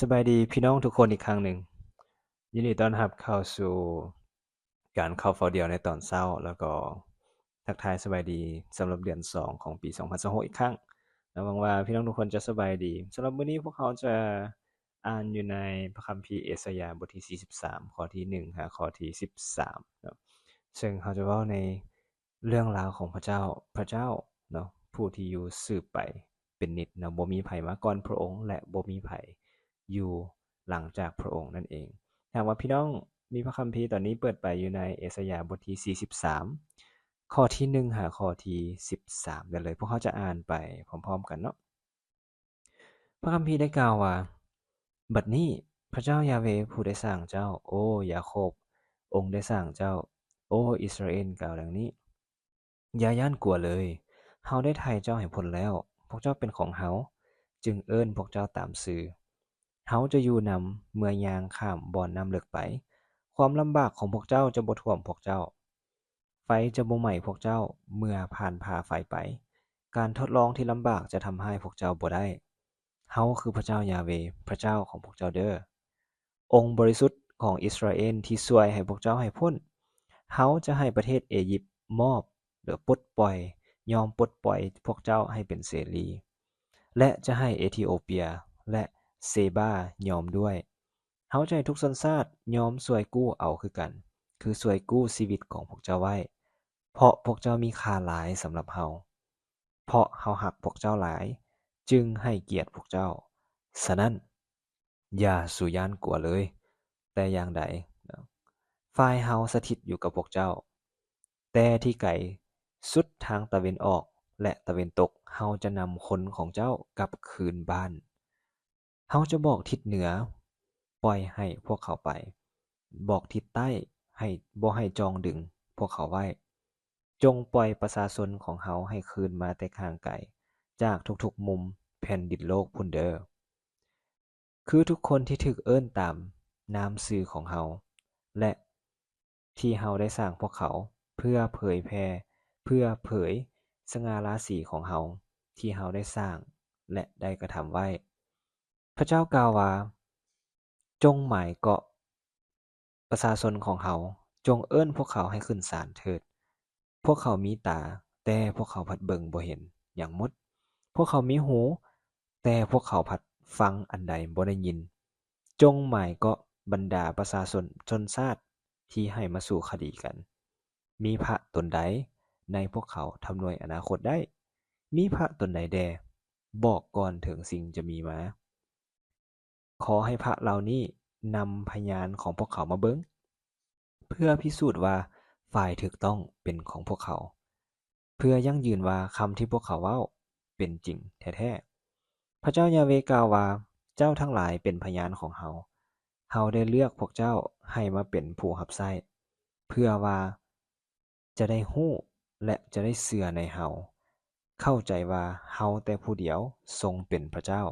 ສະບາຍດີພີ່ນ້ອງທຸກຄົນອີກຄັ້ງໜຶ່ງ. ຍິນດີຕ້ອນຮັບເຂົ້າສູ່ການເຂົ້າເຝົ້າດ່ຽວໃນຕອນເຊົ້າ ແລ້ວກໍທັກທາຍສະບາຍດີສຳລັບເດືອນສອງຂອງປີສອງພັນຊາວຫົກອີກຄັ້ງ. ແລະ ຫວັງວ່າພີ່ນ້ອງທຸກຄົນຈະສະບາຍດີ. ສຳລັບມື້ນີ້ພວກເຮົາຈະອ່ານຢູ່ໃນພະຄຳພີເອສາຍາບົດທີສີ່ສິບສາມ ຂໍ້ທີໜຶ່ງຫາຂໍ້ທີສິບສາມເນາະ, ເຊິ່ງເຮົາຈະເວົ້າໃນ ເລື່ອງລາວຂອງພະເຈົ້າ, ພະເຈົ້າເນາະ ຜູ້ທີ່ຢູ່ສືບໄປເປັນນິດເນາະ, ບໍ່ມີໃຜມາກ່ອນພະອົງ ແລະ ບໍ່ມີໃຜຢູ່ຫຼັງຈາກພະອົງນັ້ນເອງ. ຫາກວ່າພີ່ນ້ອງມີພະຄຳພີຕອນນີ້ເປີດໄປຢູ່ໃນເອສາຍາບົດທີສີ່ສິບສາມ ຂໍ້ທີໜຶ່ງຫາຂໍ້ທີສິບສາມໄດ້ເລີຍ. ພວກເຮົາຈະອ່ານໄປພ້ອມໆກັນເນາະ. ພະຄຳພີໄດ້ກ່າວວ່າ, ບັດນີ້ພະເຈົ້າຢາເວຜູ້ໄດ້ສ້າງເຈົ້າ, ໂອ ຢາໂຄບ, ອົງໄດ້ສ້າງເຈົ້າ, ໂອ ອິດສະຣາເອນ, ກ່າວດັ່ງນີ້, ຢ່າຢ້ານກົວເລີຍ. ເຮົາໄດ້ໄຖ່ເຈົ້າໃຫ້ພົ້ນແລ້ວ. ພວກເຈົ້າເປັນຂອງເຮົາ, ຈຶ່ງເອີ້ນພວກເຈົ້າຕາມຊື່. ເຮົາຈະຢູ່ນຳເມື່ອຍ່າງຂ້າມບ່ອນນ້ຳເລິກໄປ. ຄວາມລຳບາກຂອງພວກເຈົ້າຈະບໍ່ຖ້ວມພວກເຈົ້າ. ໄຟຈະບໍ່ໄໝ້ພວກເຈົ້າເມື່ອຜ່ານຜ່າໄຟໄປ. ການທົດລອງທີ່ລຳບາກຈະທຳຮ້າຍພວກເຈົ້າບໍ່ໄດ້. ເຮົາຄືພະເຈົ້າຢາເວ, ພະເຈົ້າຂອງພວກເຈົ້າເດີ້. ອົງບໍລິສຸດຂອງອິດສະຣາເອນທີ່ຊ່ວຍໃຫ້ພວກເຈົ້າໃຫ້ພົ້ນ. ເຮົາຈະໃຫ້ປະເທດເອຢິບມອບ ຫຼື ປົດປ່ອຍ, ຍອມປົດປ່ອຍພວກເຈົ້າໃຫ້ເປັນເສລີ, ແລະ ຈະໃຫ້ເອທິໂອເປຍ ແລະ ເຊບາຍອມດ້ວຍ. ເຮົາຈະໃຫ້ທຸກຊົນຊາດຍອມຊ່ວຍກູ້ເອົາຄືກັນ, ຄືຊ່ວຍກູ້ຊີວິດຂອງພວກເຈົ້າໄວ້, ເພາະພວກເຈົ້າມີຄ່າຫຼາຍສຳລັບເຮົາ. ເພາະເຮົາຮັກພວກເຈົ້າຫຼາຍ, ຈຶ່ງໃຫ້ກຽດພວກເຈົ້າ. ສະນັ້ນ, ຢ່າສູ່ຢ້ານກົວເລີຍແຕ່ຢ່າງໃດ. ຝ່າຍເຮົາສະຖິດຢູ່ກັບພວກເຈົ້າ, ແຕ່ທີ່ໄກສຸດທາງຕາເວັນອອກ ແລະ ຕາເວັນຕົກ, ເຮົາຈະນຳຄົນຂອງເຈົ້າກັບຄືນບ້ານ. ເຮົາຈະບອກທິດເໜືອ, ປ່ອຍໃຫ້ພວກເຂົາໄປ, ບອກທິດໃຕ້, ໃຫ້, ບໍ່ໃຫ້ຈ່ອງດຶງພວກເຂົາໄວ້. ຈົ່ງປ່ອຍປະຊາຊົນຂອງເຮົາໃຫ້ຄືນມາແຕ່ຫ່າງໄກຈາກທຸກໆມຸມແຜ່ນດິນໂລກພຸ້ນເດີ້. ຄືທຸກຄົນທີ່ຖືກເອີ້ນຕາມນາມຊື່ຂອງເຮົາ ແລະ ທີ່ເຮົາໄດ້ສ້າງພວກເຂົາເພື່ອເຜີຍແຜ່, ເພື່ອເຜີຍສະຫງ່າລາສີຂອງເຮົາ ທີ່ເຮົາໄດ້ສ້າງ ແລະ ໄດ້ກະທຳໄວ້. ພະເຈົ້າກ່າວວ່າ, ຈົ່ງໝາຍເກາະປະຊາຊົນຂອງເຮົາ, ຈົ່ງເອີ້ນພວກເຂົາໃຫ້ຂຶ້ນສານເຖີດ. ພວກເຂົາມີຕາ, ແຕ່ພວກເຂົາພັດເບິ່ງບໍ່ເຫັນຫຍັງໝົດ. ພວກເຂົາມີຫູ, ແຕ່ພວກເຂົາພັດຟັງອັນໃດບໍ່ໄດ້ຍິນ. ຈົ່ງໝາຍເກາະບັນດາປະຊາຊົນຊົນຊາດທີ່ໃຫ້ມາສູ້ຄະດີກັນ. ມີພະຕົນໃດໃນພວກເຂົາທຳນວຍອະນາຄົດໄດ້? ມີພະຕົນໃດແດ່? ບອກກ່ອນເຖິງສິ່ງຈະມີມາ. ຂໍໃຫ້ພະເຫຼົ່ານີ້ນຳພະຍານຂອງພວກເຂົາມາເບິ່ງ, ເພື່ອພິສູດວ່າຝ່າຍຖືກຕ້ອງເປັນຂອງພວກເຂົາ, ເພື່ອຢັ້ງຢືນວ່າຄຳທີ່ພວກເຂົາເວົ້າເປັນຈິງແທ້ໆ. ພະເຈົ້າຢາເວກ່າວວ່າ, ເຈົ້າທັງຫຼາຍເປັນພະຍານຂອງເຮົາ. ເຮົາໄດ້ເລືອກພວກເຈົ້າໃຫ້ມາເປັນຜູ້ຮັບໃຊ້, ເພື່ອວ່າ ຈະໄດ້ຮູ້ ແລະ ຈະໄດ້ເຊື່ອໃນເຮົາ, ເຂົ້າໃຈວ່າເຮົາແຕ່ຜູ້ດຽວຊົງເປັນພະເຈົ້າ.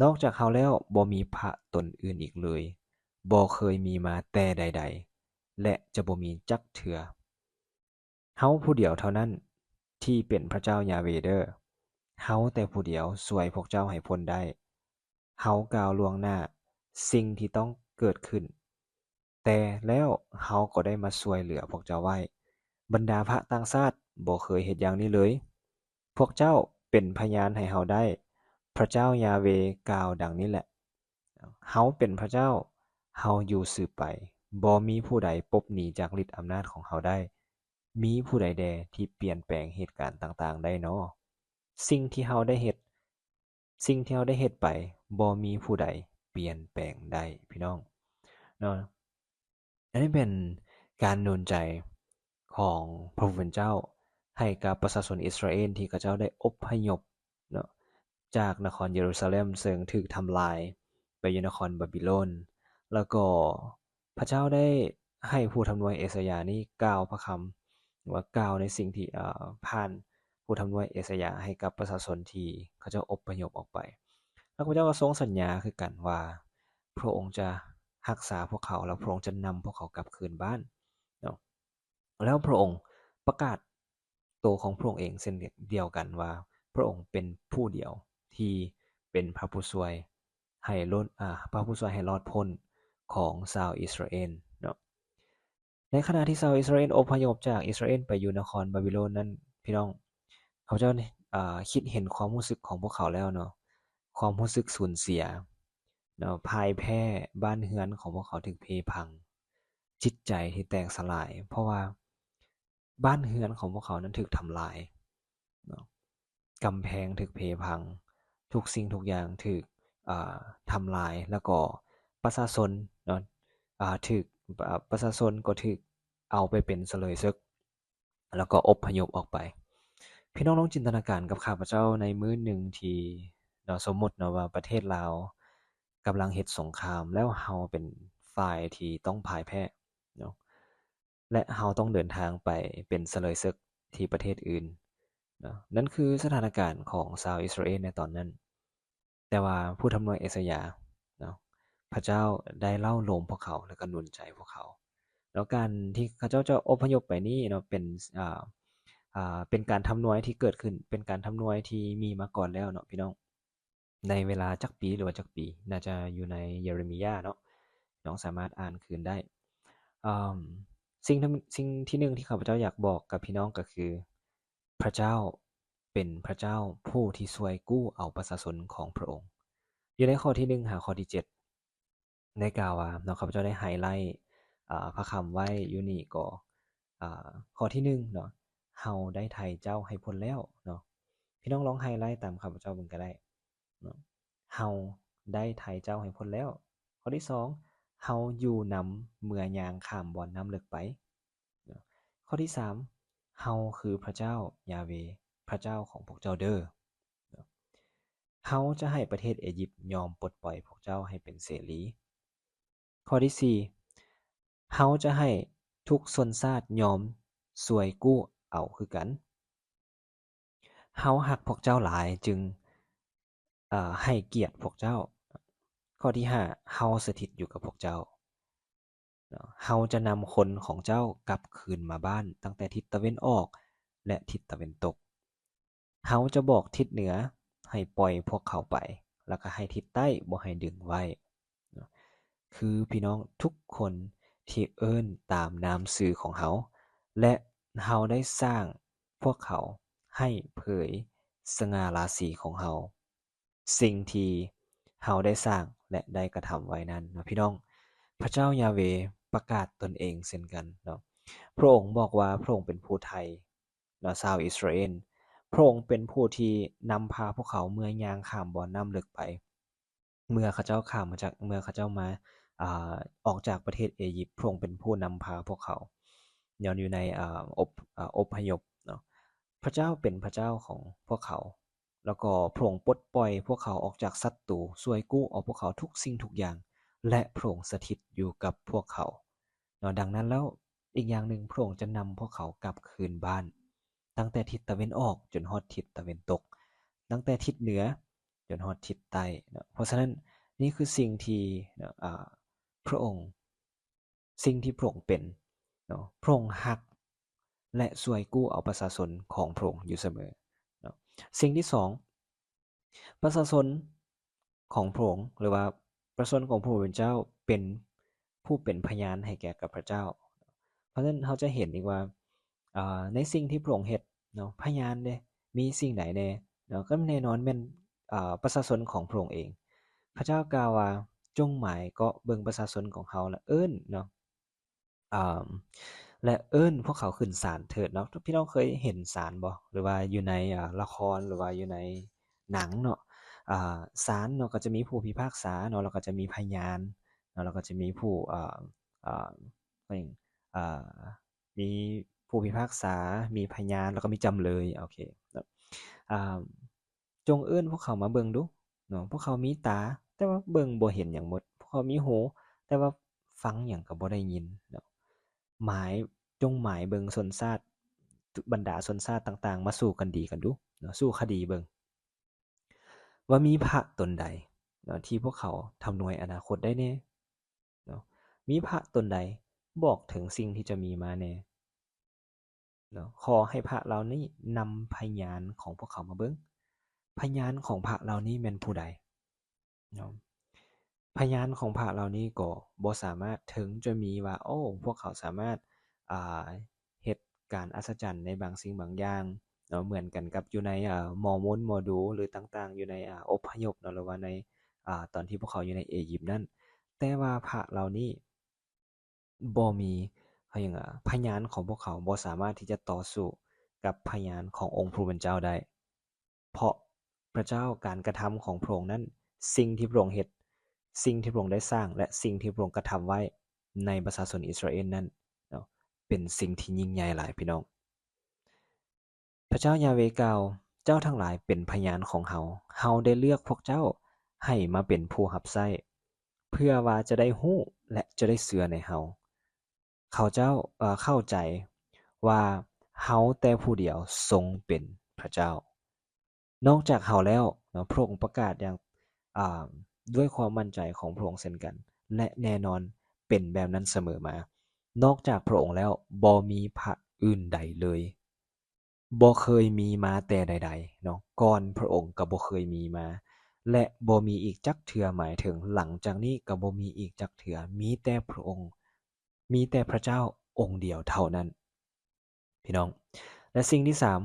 ນອກຈາກເຮົາແລ້ວບໍ່ມີພະຕົນອື່ນອີກເລີຍ, ບໍ່ເຄີຍມີມາແຕ່ໃດໆ ແລະ ຈະບໍ່ມີຈັກເທື່ອ. ເຮົາຜູ້ດຽວເທົ່ານັ້ນທີ່ເປັນພະເຈົ້າຢາເວເດີ. ເຮົາແຕ່ຜູ້ດຽວຊ່ວຍພວກເຈົ້າໃຫ້ພົ້ນໄດ້. ເຮົາກ່າວລ່ວງໜ້າສິ່ງທີ່ຕ້ອງເກີດຂຶ້ນ, ແຕ່ແລ້ວເຮົາກໍໄດ້ມາຊ່ວຍເຫຼືອພວກເຈົ້າໄວ້. ບັນດາພະຕ່າງຊາດບໍ່ເຄີຍເຮັດຢ່າງນີ້ເລີຍ. ພວກເຈົ້າເປັນພະຍານໃຫ້ເຮົາໄດ້. ພະເຈົ້າຢາເວກ່າວດັ່ງນີ້ແຫຼະ, ເຮົາເປັນພະເຈົ້າ, ເຮົາຢູ່ສືບໄປ. ບໍ່ມີຜູ້ໃດປົບໜີຈາກລິດອຳນາດຂອງເຮົາໄດ້. ມີຜູ້ໃດແດ່ທີ່ປ່ຽນແປງເຫດການຕ່າງໆໄດ້ນໍ? ສິ່ງທີ່ເຮົາໄດ້ເຮັດ, ສິ່ງທີ່ເຮົາໄດ້ເຮັດໄປ, ບໍ່ມີຜູ້ໃດປ່ຽນແປງໄດ້, ພີ່ນ້ອງເນາະ. ອັນນີ້ເປັນການໜູນໃຈຂອງພະຜູ້ເປັນເຈົ້າໃຫ້ກັບປະຊາຊົນອິດສະຣາເອນທີ່ເຂົາເຈົ້າໄດ້ອົບພະຍົບເນາະ ຈາກນະຄອນເຢຣູຊາເລັມ ເຊິ່ງຖືກທຳລາຍໄປຢູ່ນະຄອນບາບິໂລນ, ແລ້ວກໍ ພະເຈົ້າໄດ້ໃຫ້ຜູ້ທຳນວຍເອສາຍານີ້ກ່າວພະຄຳ ຫຼືວ່າກ່າວໃນສິ່ງທີ່ ເອີ ຜ່ານຜູ້ທຳນວຍເອສາຍາໃຫ້ກັບປະຊາຊົນທີ່ເຂົາເຈົ້າອົບພະຍົບອອກໄປ. ແລ້ວພະເຈົ້າກໍຊົງສັນຍາຄືກັນວ່າ ພະອົງຈະຮັກສາພວກເຂົາ ແລ້ວພະອົງຈະນຳພວກເຂົາກັບຄືນບ້ານເນາະ. ແລ້ວພະອົງປະກາດໂຕຂອງພະອົງເອງເຊັ່ນດຽວກັນວ່າ ພະອົງເປັນຜູ້ດຽວທີ່ເປັນພະຜູ້ຊ່ວຍ ໃຫ້ລົດ ອາ ພະຜູ້ຊ່ວຍໃຫ້ລອດພົ້ນຂອງຊາວອິດສະຣາເອນເນາະ. ໃນຂະນະທີ່ຊາວອິດສະຣາເອນອົບພະຍົບຈາກອິດສະຣາເອນໄປຢູ່ນະຄອນບາບິໂລນນັ້ນ ພີ່ນ້ອງ ເຂົາເຈົ້າ ອາ ຄິດເຫັນຄວາມຮູ້ສຶກຂອງພວກເຂົາແລ້ວເນາະ, ຄວາມຮູ້ສຶກສູນເສຍເນາະ, ພ່າຍແພ້, ບ້ານເຮືອນຂອງພວກເຂົາຖືກເພພັງ, ຈິດໃຈທີ່ແຕກສະຫຼາຍ ເພາະວ່າບ້ານເຮືອນຂອງພວກເຂົານັ້ນຖືກທຳລາຍເນາະ, ກຳແພງຖືກເພພັງ, ທຸກສິ່ງທຸກຢ່າງຖືກ ອາ ທຳລາຍ ແລ້ວກໍປະຊາຊົນເນາະ ອາ ຖືກ ອາ ປະຊາຊົນກໍຖືກເອົາໄປເປັນສະເລີຍເສິກ ແລ້ວກໍອົບພະຍົບອອກໄປ. ພີ່ນ້ອງລອງຈິນຕະນາການກັບຂ້າພະເຈົ້າໃນມື້ໜຶ່ງທີ່ເນາະ ສົມມຸດເນາະວ່າປະເທດລາວກຳລັງເຮັດສົງຄາມ ແລ້ວເຮົາເປັນຝ່າຍທີ່ຕ້ອງພ່າຍແພ້ເນາະ ແລະ ເຮົາຕ້ອງເດີນທາງໄປເປັນສະເລີຍເສິກທີ່ປະເທດອື່ນເນາະ. ນັ້ນຄືສະຖານະການຂອງຊາວອິດສະຣາເອນໃນຕອນນັ້ນ. ແຕ່ວ່າຜູ້ທຳນວາຍເອຊາຍາເນາະ ພະເຈົ້າໄດ້ເລົ້າໂລມພວກເຂົາ ແລ້ວກໍໜູນໃຈພວກເຂົາເນາະ. ການທີ່ເຂົາເຈົ້າຈະອົບພະຍົບໄປນີ້ເນາະ ເປັນ ອ່າ ອ່າ ເປັນການທຳນວາຍທີ່ເກີດຂຶ້ນ ເປັນການທຳນວາຍທີ່ມີມາກ່ອນແລ້ວເນາະ ພີ່ນ້ອງ. ໃນເວລາຈັກປີ ຫຼືວ່າຈັກປີ ໜ້າຈະຢູ່ໃນເຢເຣມີຍາເນາະ, ນ້ອງສາມາດອ່ານຄືນໄດ້. ເອີ່ມ ສິ່ງ ສິ່ງທີໜຶ່ງທີ່ຂ້າພະເຈົ້າຢາກບອກກັບພີ່ນ້ອງກໍຄື ພະເຈົ້າເປັນພະເຈົ້າຜູ້ທີ່ຊ່ວຍກູ້ເອົາປະຊາຊົນຂອງພະອົງ. ຢູ່ໃນຂໍ້ທີໜຶ່ງຫາຂໍ້ທີເຈັດ ໄດ້ກ່າວວ່າເນາະ, ຂ້າພະເຈົ້າໄດ້ໄຮໄລ ອາ ພະຄຳໄວ້ຢູ່ນີ້ກໍ ອາ ຂໍ້ທີໜຶ່ງເນາະ, ເຮົາໄດ້ໄຖ່ເຈົ້າໃຫ້ພົ້ນແລ້ວເນາະ. ພີ່ນ້ອງລອງໄຮໄລຕາມຂ້າພະເຈົ້າເບິ່ງກໍໄດ້ເນາະ, ເຮົາໄດ້ໄຖ່ເຈົ້າໃຫ້ພົ້ນແລ້ວ. ຂໍ້ທີສອງ ເຮົາຢູ່ນຳເມື່ອຍ່າງຂ້າມບ່ອນນ້ຳເລິກໄປ. ເນາະ. ຂໍ້ທີສາມ ເຮົາຄືພະເຈົ້າ ຢາເວ ພະເຈົ້າຂອງພວກເຈົ້າເດີ. ເນາະ. ເຮົາຈະໃຫ້ປະເທດເອຢິບຍອມປົດປ່ອຍພວກເຈົ້າໃຫ້ເປັນເສລີ. ຂໍ້ທີສີ່ ເຮົາຈະໃຫ້ທຸກຊົນຊາດຍອມຊ່ວຍກູ້ເອົາຄືກັນ. ເຮົາຮັກພວກເຈົ້າຫຼາຍຈຶ່ງ ເອີ ໃຫ້ກຽດພວກເຈົ້າ. ຂໍ້ທີຫ້າ ເຮົາສະຖິດຢູ່ກັບພວກເຈົ້າ. ເນາະ ເຮົາຈະນຳຄົນຂອງເຈົ້າກັບຄືນມາບ້ານ ຕັ້ງແຕ່ທິດຕາເວັນອອກ ແລະ ທິດຕາເວັນຕົກ. ເຮົາຈະບອກທິດເໜືອໃຫ້ປ່ອຍພວກເຂົາໄປ ແລ້ວກໍໃຫ້ທິດໃຕ້ບໍ່ໃຫ້ດຶງໄວ້. ເນາະ ຄືພີ່ນ້ອງທຸກຄົນທີ່ເອີ້ນຕາມນາມຊື່ຂອງເຮົາ ແລະ ເຮົາໄດ້ສ້າງພວກເຂົາໃຫ້ເຜີຍສະຫງ່າລາສີຂອງເຮົາ. ສິ່ງທີ່ເຮົາໄດ້ສ້າງ ແລະ ໄດ້ກະທຳໄວ້ນັ້ນເນາະ ພີ່ນ້ອງ. ພະເຈົ້າຢາເວປະກາດຕົນເອງເຊັ່ນກັນເນາະ. ພະອົງບອກວ່າພະອົງເປັນຜູ້ໄຖ່ເນາະ ຊາວອິດສະຣາເອນ. ພະອົງເປັນຜູ້ທີ່ນຳພາພວກເຂົາເມື່ອຍ່າງຂ້າມບ່ອນນ້ຳເລິກໄປ. ເມື່ອເຂົາເຈົ້າຂ້າມມາຈາກ ເມື່ອເຂົາເຈົ້າມາ ອາ ອອກຈາກປະເທດເອຢິບ, ພະອົງເປັນຜູ້ນຳພາພວກເຂົາ ຍ້ອນຢູ່ໃນ ອາ ອົບ ອາ ອົບພະຍົບເນາະ. ພະເຈົ້າເປັນພະເຈົ້າຂອງພວກເຂົາ ແລ້ວກໍພະອົງປົດປ່ອຍພວກເຂົາອອກຈາກສັດຕູ, ຊ່ວຍກູ້ເອົາພວກເຂົາທຸກສິ່ງທຸກຢ່າງ ແລະ ພະອົງສະຖິດຢູ່ກັບພວກເຂົາເນາະ. ດັ່ງນັ້ນແລ້ວ ອີກຢ່າງໜຶ່ງ ພະອົງຈະນຳພວກເຂົາກັບຄືນບ້ານ ຕັ້ງແຕ່ທິດຕາເວັນອອກຈົນຮອດທິດຕາເວັນຕົກ, ຕັ້ງແຕ່ທິດເໜືອຈົນຮອດທິດໃຕ້ເນາະ. ເພາະສະນັ້ນ ນີ້ຄືສິ່ງທີ່ ອາ ພະອົງ ສິ່ງທີ່ພະອົງເປັນເນາະ, ພະອົງຮັກ ແລະ ຊ່ວຍກູ້ເອົາປະຊາຊົນຂອງພະອົງຢູ່ສະເໝີເນາະ. ສິ່ງທີສອງ ປະຊາຊົນຂອງພະອົງ ຫຼືວ່າປະຊາຊົນຂອງພະຜູ້ເປັນເຈົ້າ ເປັນຜູ້ເປັນພະຍານໃຫ້ແກ່ກັບພະເຈົ້າ. ເພາະສະນັ້ນເຮົາຈະເຫັນອີກວ່າ ອາ ໃນສິ່ງທີ່ພະອົງເຮັດເນາະ, ພະຍານເດ້ ມີສິ່ງໃດແດ່ເນາະ, ກໍແນ່ນອນແມ່ນ ອາ ປະຊາຊົນຂອງພະອົງເອງ. ພະເຈົ້າກ່າວວ່າ ຈົ່ງໝາຍເກາະເບິ່ງປະຊາຊົນຂອງເຮົາ ແລະ ເອີ້ນເນາະ ອາ ແລະ ເອີ້ນພວກເຂົາຂຶ້ນສານເຖີດເນາະ. ພີ່ນ້ອງເຄີຍເຫັນສານບໍ່? ຫຼືວ່າຢູ່ໃນ ອາ ລະຄອນ ຫຼືວ່າຢູ່ໃນໜັງເນາະ, ອາ ສານເນາະ ກໍຈະມີຜູ້ພິພາກສາເນາະ, ແລ້ວກໍຈະມີພະຍານເນາະ, ແລ້ວກໍຈະມີຜູ້ ອາ ອາ ອາ ມີຜູ້ພິພາກສາ, ມີພະຍານ ແລ້ວກໍມີຈຳເລີຍ. ໂອເຄເນາະ. ອາ ຈົ່ງເອີ້ນພວກເຂົາມາເບິ່ງດູເນາະ. ພວກເຂົາມີຕາ ແຕ່ວ່າເບິ່ງບໍ່ເຫັນຫຍັງໝົດ. ພວກເຂົາມີຫູ ແຕ່ວ່າຟັງຫຍັງກໍບໍ່ໄດ້ຍິນເນາະ. ໝາຍ ຈົ່ງໝາຍເບິ່ງຊົນຊາດ, ບັນດາຊົນຊາດຕ່າງໆ ມາສູ້ກັນດີກັນດູເນາະ, ສູ້ຄະດີເບິ່ງ ວ່າມີພະຕົນໃດເນາະ ທີ່ພວກເຂົາທຳນວາຍອະນາຄົດໄດ້ແດ່ເນາະ? ມີພະຕົນໃດບອກເຖິງສິ່ງທີ່ຈະມີມາແດ່ເນາະ? ຂໍໃຫ້ພະເຫຼົ່ານີ້ນຳພະຍານຂອງພວກເຂົາມາເບິ່ງ. ພະຍານຂອງພະເຫຼົ່ານີ້ແມ່ນຜູ້ໃດເນາະ? ພະຍານຂອງພະເຫຼົ່ານີ້ກໍບໍ່ສາມາດ ເຖິງຈະມີວ່າ ໂອ້ ພວກເຂົາສາມາດ ອ່າ ເຮັດການອັດສະຈັນໃນບາງສິ່ງບາງຢ່າງເນາະ ເໝືອນກັນກັບຢູ່ໃນ ເອີ ມໍມົນ ມໍດູ ຫຼືຕ່າງໆ ຢູ່ໃນ ອາ ອົບພະຍົບເນາະ ຫຼືວ່າໃນ ອາ ຕອນທີ່ພວກເຂົາຢູ່ໃນເອຢິບນັ້ນ. ແຕ່ວ່າພະເຫຼົ່ານີ້ ບໍ່ມີ ເຂົາຫຍັງອະ ພະຍານຂອງພວກເຂົາບໍ່ສາມາດທີ່ຈະຕໍ່ສູ້ກັບພະຍານຂອງອົງຜູ້ເປັນເຈົ້າໄດ້ ເພາະພະເຈົ້າ ການກະທຳຂອງພະອົງນັ້ນ ສິ່ງທີ່ພະອົງເຮັດ ສິ່ງທີ່ພະອົງໄດ້ສ້າງ ແລະ ສິ່ງທີ່ພະອົງກະທຳໄວ້ໃນປະຊາຊົນອິດສະຣາເອນນັ້ນເນາະ ເປັນສິ່ງທີ່ຍິ່ງໃຫຍ່ຫຼາຍ ພີ່ນ້ອງ. ພະເຈົ້າຢາເວກ່າວ, ເຈົ້າທັງຫຼາຍເປັນພະຍານຂອງເຮົາ, ເຮົາໄດ້ເລືອກພວກເຈົ້າໃຫ້ມາເປັນຜູ້ຮັບໃຊ້ ເພື່ອວ່າຈະໄດ້ຮູ້ ແລະ ຈະໄດ້ເຊື່ອໃນເຮົາ. ເຂົາເຈົ້າ ເອີ ເຂົ້າໃຈວ່າເຮົາແຕ່ຜູ້ດຽວຊົງເປັນພະເຈົ້າ. ນອກຈາກເຮົາແລ້ວເນາະ, ພະອົງປະກາດຢ່າງ ອາ ດ້ວຍຄວາມໝັ້ນໃຈຂອງພະອົງເຊັ່ນກັນ ແລະ ແນ່ນອນເປັນແບບນັ້ນສະເໝີມາ. ນອກຈາກພະອົງແລ້ວບໍ່ມີພະອື່ນໃດເລີຍ. ບໍ່ເຄີຍມີມາແຕ່ໃດໆເນາະ, ກ່ອນພະອົງກໍບໍ່ເຄີຍມີມາ ແລະ ບໍ່ມີອີກຈັກເທື່ອ, ໝາຍເຖິງຫຼັງຈາກນີ້ກໍບໍ່ມີອີກຈັກເທື່ອ, ມີແຕ່ພະອົງ, ມີແຕ່ພະເຈົ້າອົງດຽວເທົ່ານັ້ນ ພີ່ນ້ອງ. ແລະ ສິ່ງທີສາມ,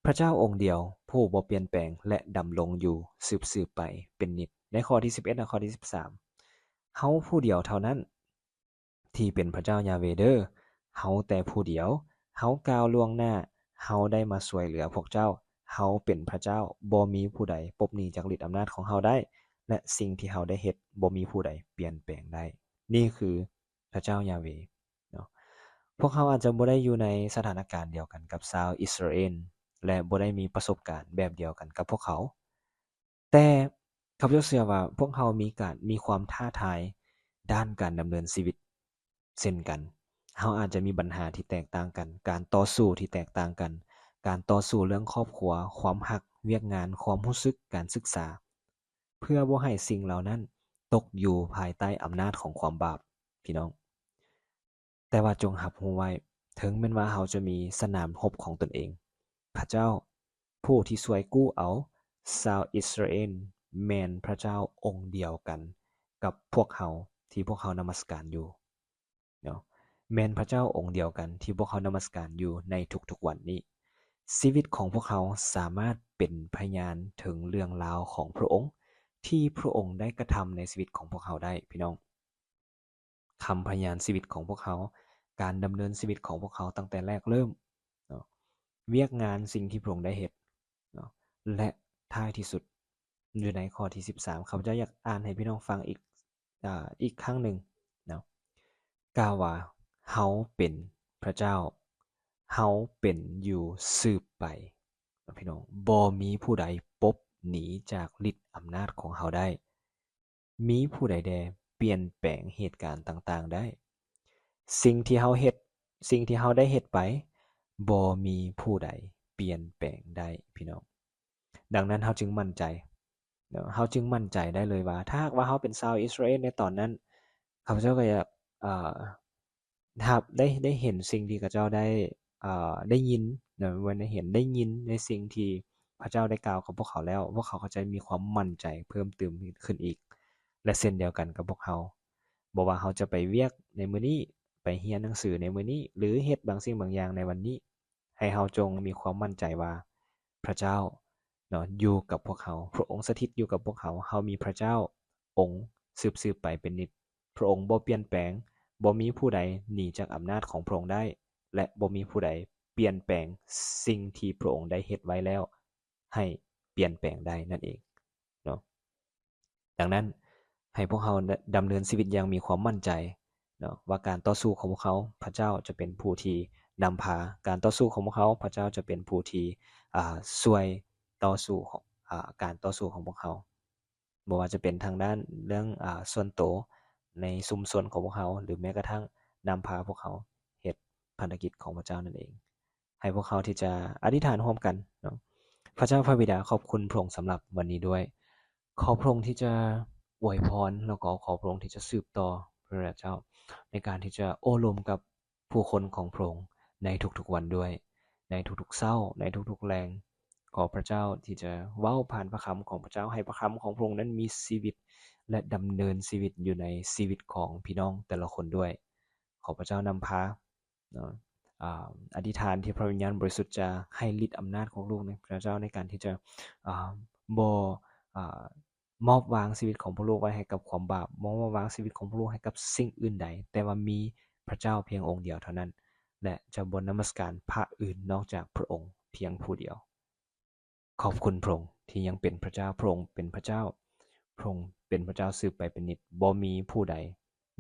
ພະເຈົ້າອົງດຽວຜູ້ບໍ່ປ່ຽນແປງ ແລະ ດຳລົງຢູ່ສືບໆໄປເປັນນິດ. ໃນຂໍ້ທີສິບເອັດ ແລະ ຂໍ້ທີສິບສາມ, ເຮົາຜູ້ດຽວເທົ່ານັ້ນ ທີ່ເປັນພະເຈົ້າຢາເວເດີ, ເຮົາແຕ່ຜູ້ດຽວ, ເຮົາກ່າວລ່ວງໜ້າ, ເຮົາໄດ້ມາຊ່ວຍເຫຼືອພວກເຈົ້າ, ເຮົາເປັນພະເຈົ້າ, ບໍ່ມີຜູ້ໃດປົບໜີຈາກລິດອຳນາດຂອງເຮົາໄດ້, ແລະ ສິ່ງທີ່ເຮົາໄດ້ເຮັດ ບໍ່ມີຜູ້ໃດປ່ຽນແປງໄດ້. ນີ້ຄືພະເຈົ້າຢາເວເນາະ. ພວກເຮົາອາດຈະບໍ່ໄດ້ຢູ່ໃນສະຖານະການດຽວກັນກັບຊາວອິດສະຣາເອນ ແລະ ບໍ່ໄດ້ມີປະສົບການແບບດຽວກັນກັບພວກເຂົາ, ແຕ່ຂ້າພະເຈົ້າເຊື່ອວ່າພວກເຮົາມີການ ມີຄວາມທ້າທາຍດ້ານການດຳເນີນຊີວິດເຊັ່ນກັນ. ເຮົາອາດຈະມີບັນຫາທີ່ແຕກຕ່າງກັນ, ການຕໍ່ສູ້ທີ່ແຕກຕ່າງກັນ, ການຕໍ່ສູ້ເລື່ອງຄອບຄົວ, ຄວາມຮັກ, ວຽກງານ, ຄວາມຮູ້ສຶກ, ການສຶກສາ, ເພື່ອບໍ່ໃຫ້ສິ່ງເຫຼົ່ານັ້ນຕົກຢູ່ພາຍໃຕ້ອຳນາດຂອງຄວາມບາບ, ພີ່ນ້ອງ. ແຕ່ວ່າຈົ່ງຮັບຮູ້ໄວ້, ເຖິງແມ່ນວ່າເຮົາຈະມີສະໜາມຮົບຂອງຕົນເອງ, ພະເຈົ້າຜູ້ທີ່ຊ່ວຍກູ້ເອົາຊາວອິດສະຣາເອນ ແມ່ນພະເຈົ້າອົງດຽວກັນກັບພວກເຮົາທີ່ພວກເຮົານະມັດສະການຢູ່ເນາະ, ແມ່ນພະເຈົ້າອົງດຽວກັນທີ່ພວກເຮົານະມັດສະການຢູ່ໃນທຸກໆວັນນີ້. ຊີວິດຂອງພວກເຮົາສາມາດເປັນພະຍານເຖິງເລື່ອງລາວຂອງພະອົງ ທີ່ພະອົງໄດ້ກະທຳໃນຊີວິດຂອງພວກເຮົາໄດ້, ພີ່ນ້ອງ. ຄຳພະຍານຊີວິດຂອງພວກເຮົາ, ການດຳເນີນຊີວິດຂອງພວກເຮົາຕັ້ງແຕ່ແລກເລີ່ມເນາະ, ວຽກງານ, ສິ່ງທີ່ພະອົງໄດ້ເຮັດເນາະ ແລະ ທ້າຍທີ່ສຸດ ຢູ່ໃນຂໍ້ທີສິບສາມ ຂ້າພະເຈົ້າຢາກອ່ານໃຫ້ພີ່ນ້ອງຟັງອີກ ອາ ອີກຄັ້ງໜຶ່ງເນາະ, ກ່າວວ່າ ເຮົາເປັນພະເຈົ້າ, ເຮົາເປັນຢູ່ສືບໄປ ພີ່ນ້ອງ, ບໍ່ມີຜູ້ໃດປົບໜີຈາກລິດອຳນາດຂອງເຮົາໄດ້. ມີຜູ້ໃດແດ່ປ່ຽນແປງເຫດການຕ່າງໆໄດ້? ສິ່ງທີ່ເຮົາເຮັດ, ສິ່ງທີ່ເຮົາໄດ້ເຮັດໄປ, ບໍ່ມີຜູ້ໃດປ່ຽນແປງໄດ້, ພີ່ນ້ອງ. ດັ່ງນັ້ນເຮົາຈຶ່ງໝັ້ນໃຈເນາະ, ເຮົາຈຶ່ງໝັ້ນໃຈໄດ້ເລີຍວ່າ ຖ້າຫາກວ່າເຮົາເປັນຊາວອິດສະຣາເອນໃນຕອນນັ້ນ, ຂ້າພະເຈົ້າກໍຢາກ ເອີ ຮັບ ໄດ້ ໄດ້ເຫັນສິ່ງທີ່ເຂົາເຈົ້າໄດ້ ເອີ ໄດ້ຍິນເນາະ, ບໍ່ໄດ້ເຫັນ, ໄດ້ຍິນໃນສິ່ງທີ່ພະເຈົ້າໄດ້ກ່າວກັບພວກເຂົາແລ້ວ, ພວກເຂົາກໍຈະມີຄວາມໝັ້ນໃຈເພີ່ມຕື່ມຂຶ້ນອີກ. ແລະ ເຊັ່ນດຽວກັນກັບພວກເຮົາ, ບໍ່ວ່າເຮົາຈະໄປວຽກໃນມື້ນີ້, ໄປຮຽນໜັງສືໃນມື້ນີ້ ຫຼື ເຮັດບາງສິ່ງບາງຢ່າງໃນວັນນີ້, ໃຫ້ເຮົາຈົ່ງມີຄວາມໝັ້ນໃຈວ່າ ພະເຈົ້າເນາະ ຢູ່ກັບພວກເຮົາ, ພະອົງສະຖິດຢູ່ກັບພວກເຮົາ, ເຮົາມີພະເຈົ້າອົງສືບໆໄປເປັນນິດ. ພະອົງບໍ່ປ່ຽນແປງ, ບໍ່ມີຜູ້ໃດໜີຈາກອຳນາດຂອງພະອົງໄດ້ ແລະ ບໍ່ມີຜູ້ໃດປ່ຽນແປງສິ່ງທີ່ພະອົງໄດ້ເຮັດໄວ້ແລ້ວໃຫ້ປ່ຽນແປງໄດ້ນັ້ນເອງເນາະ. ດັ່ງນັ້ນ ໃຫ້ພວກເຮົາດຳເນີນຊີວິດຢ່າງມີຄວາມໝັ້ນໃຈເນາະ ວ່າການຕໍ່ສູ້ຂອງພວກເຮົາ, ພະເຈົ້າຈະເປັນຜູ້ທີ່ນຳພາການຕໍ່ສູ້ຂອງພວກເຮົາ, ພະເຈົ້າຈະເປັນຜູ້ທີ່ ອາ ຊ່ວຍຕໍ່ສູ້ຂອງ ອາ ການຕໍ່ສູ້ຂອງພວກເຮົາ. ບໍ່ວ່າຈະເປັນທາງດ້ານເລື່ອງ ອາ ສ່ວນໂຕໃນຊຸມຊົນຂອງພວກເຮົາ ຫຼື ແມ້ກະທັ້ງນຳພາພວກເຮົາເຮັດພາລະກິດຂອງພະເຈົ້ານັ້ນເອງ. ໃຫ້ພວກເຮົາທີ່ຈະອະທິຖານຮ່ວມກັນເນາະ. ພະເຈົ້າພະບິດາ ຂອບຄຸນພະອົງສຳລັບວັນນີ້ດ້ວຍ. ຂໍພະອົງທີ່ຈະອວຍພອນ ແລ້ວກໍຂໍພະອົງທີ່ຈະສືບຕໍ່ ພະເຈົ້າ ໃນການທີ່ຈະໂອ້ລົມກັບຜູ້ຄົນຂອງພະອົງໃນທຸກໆວັນດ້ວຍ, ໃນທຸກໆເຊົ້າ, ໃນທຸກໆແລງ, ຂໍພະເຈົ້າທີ່ຈະເວົ້າຜ່ານພະຄຳຂອງພະເຈົ້າ, ໃຫ້ພະຄຳຂອງພະອົງນັ້ນມີຊີວິດ ແລະ ດຳເນີນຊີວິດຢູ່ໃນຊີວິດຂອງພີ່ນ້ອງແຕ່ລະຄົນດ້ວຍ. ຂໍພະເຈົ້ານຳພາເນາະ ອາ ອະທິຖານທີ່ພະວິນຍານບໍລິສຸດຈະໃຫ້ລິດອຳນາດຂອງລູກໃນພະເຈົ້າ ໃນການທີ່ຈະ ອາ ບໍ່ ອາ ມອບວາງຊີວິດຂອງພວກລູກໄວ້ໃຫ້ກັບຄວາມບາບ, ບໍ່ມອບວາງຊີວິດຂອງພວກລູກໃຫ້ກັບສິ່ງອື່ນໃດ, ແຕ່ວ່າມີພະເຈົ້າພຽງອົງດຽວເທົ່ານັ້ນ ແລະ ຈະບໍ່ນະມັດສະການພະອື່ນນອກຈາກພະອົງພຽງຜູ້ດຽວ. ຂອບຄຸນພະອົງທີ່ຍັງເປັນພະເຈົ້າ. ພະອົງເປັນພະເຈົ້າ. ພະອົງເປັນພະເຈົ້າສືບໄປເປັນນິດ. ບໍ່ມີຜູ້ໃດ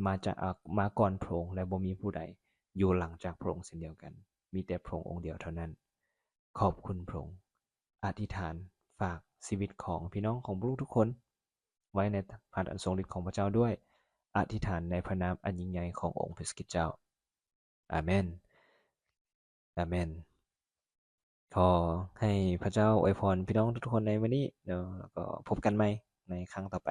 ມາຈາກ ອາ ມາກ່ອນພະອົງ ແລະ ບໍ່ມີຜູ້ໃດຢູ່ຫຼັງຈາກພະອົງເຊັ່ນດຽວກັນ. ມີແຕ່ພະອົງອົງດຽວເທົ່ານັ້ນ. ຂອບຄຸນພະອົງ. ອະທິຖານຝາກຊີວິດຂອງພີ່ນ້ອງຂອງພວກລູກທຸກຄົນໄວ້ໃນພະຫັດອັນຊົງລິດຂອງພະເຈົ້າດ້ວຍ. ອະທິຖານໃນພະນາມອັນຍິ່ງໃຫຍ່ຂອງອົງພະເຢຊູຄຣິດເຈົ້າ. ອາເມນ. ອາເມນ. ຂໍໃຫ້ພະເຈົ້າອວຍພອນພີ່ນ້ອງທຸກໆຄົນໃນມື້ນີ້ເນາະ, ແລ້ວກໍພົບກັນໃໝ່ໃນຄັ້ງຕໍ່ໄປ.